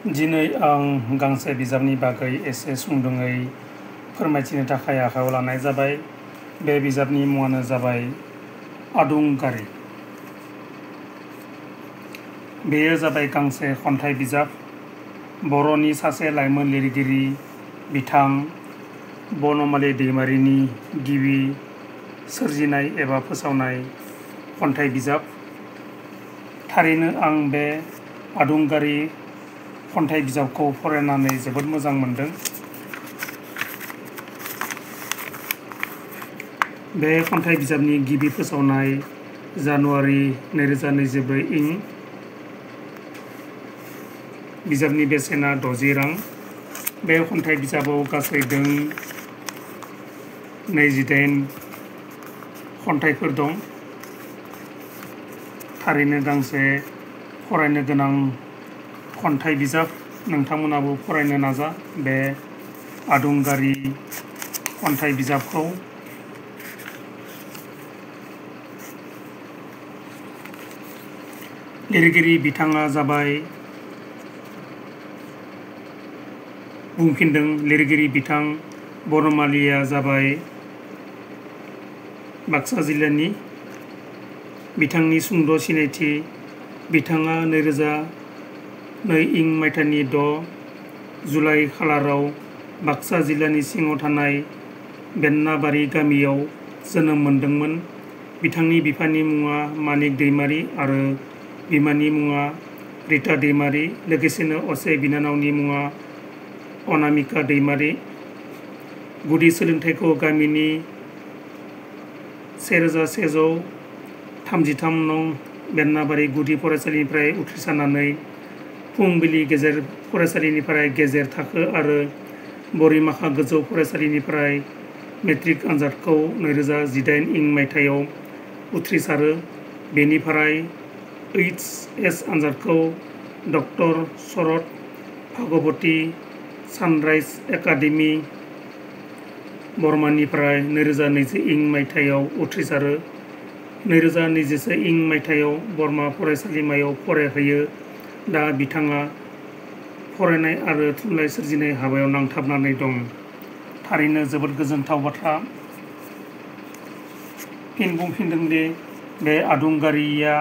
दिनै आं गांसे बिजाबनि बागै एसे सुंदुङै फोरमायथिनो थाखाय आखायाव लानाय जाबाय। बे बिजाबनि मुङानो जाबाय आदुंगारि। बेयो जाबाय गांसे खन्थाइ बिजाब। बर'नि सासे लाइमोन लिरगिरि बिथां बनमालि दैमारिनि गिबि सोरजिनाय एबा फोसावनाय खन्थाइ बिजाब। थारैनो आं बे आदुंगारि खन्थाइ बिजाबखौ फरायनानै जोबोद मोजां मोनदों। बे खन्थाइ बिजाबनि गिबि फोसावनाय जानुवारि 2024 इं। बिजाबनि बेसेना 60 रां। बे खन्थाइ बिजाबाव गासै दों 28 खन्थाइफोर दं। थारैनो गांसे फरायनो गोनां खन्थाइ बिजाब। नोंथांमोनाबो फरायनो नाजा बे आदुंगारि खन्थाइ बिजाबखौ। लिरगिरि बिथाङा जाबाय बुंफिनदों लिरगिरि बिथां बनमालिया जाबाय बाक्सा जिल्लानि। बिथांनि सुंद' सिनायथि। बिथाङा 2002 इं मायथाइनि 6 जुलाइ खालाराव बाक्सा जिल्लानि सिङाव थानाय बेन्नाबारि गामियाव जोनोम मोनदोंमोन। बिथांनि बिफानि मुङा मानिक दैमारि आरो बिमानि मुङा रिता दैमारि। लोगोसेनो असे बिनानावनि मुङा अनामिका दैमारि। गुदि सोलोंथाइखौ गामिनि 1133 नं बेन्नाबारि गुदि फरायसालिनिफ्राय उथ्रिसारनानै फुंबिलि गेजेर फरायसालिनिफ्राय गेजेर थाखो आरो बरिमाखा गोजौ फरायसालिनिफ्राय मेट्रिक आनजादखौ 2018 इं मायथाइयाव उथ्रिसारो। बेनिफ्राय एइच.एस. आनजादखौ डक्टर शरद भागवती सानराइज एकाडेमि बर्मानिफ्राय 2020 इं मायथाइयाव उथ्रिसारो। 2021 इं मायथाइयाव बर्मा फरायसालिमायाव फरायहैयो। दा बिथाङा फरायनाय आरो थुनलाइ सोरजिनाय हाबायाव नांथाबनानै दं। थारैनो जोबोद गोजोनथाव बाथ्रा। फिन बुंफिनदों दि बे आदुंगारिया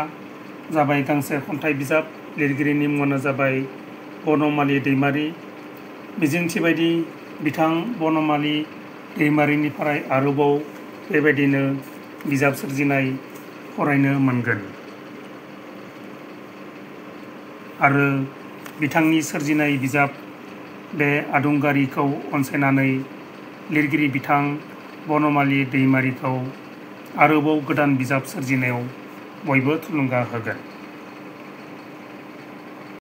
जाबाय गांसे खन्थाइ बिजाब। लिरगिरिनि मुङानो जाबाय बनमालि दैमारि। मिजिंथिबायदि बिथां बनमालि दैमारिनिफ्राय आरोबाव बेबायदिनो बिजाब सोरजिनाय फरायनो मोनगोन। आरो बिथांनि सोरजिनाय बिजाब बे आदुंगारिखौ अनसायनानै लिरगिरि बिथां बनमालि दैमारिखौ आरोबाव गोदान बिजाब सोरजिनायाव बयबो थुलुंगा होगोन।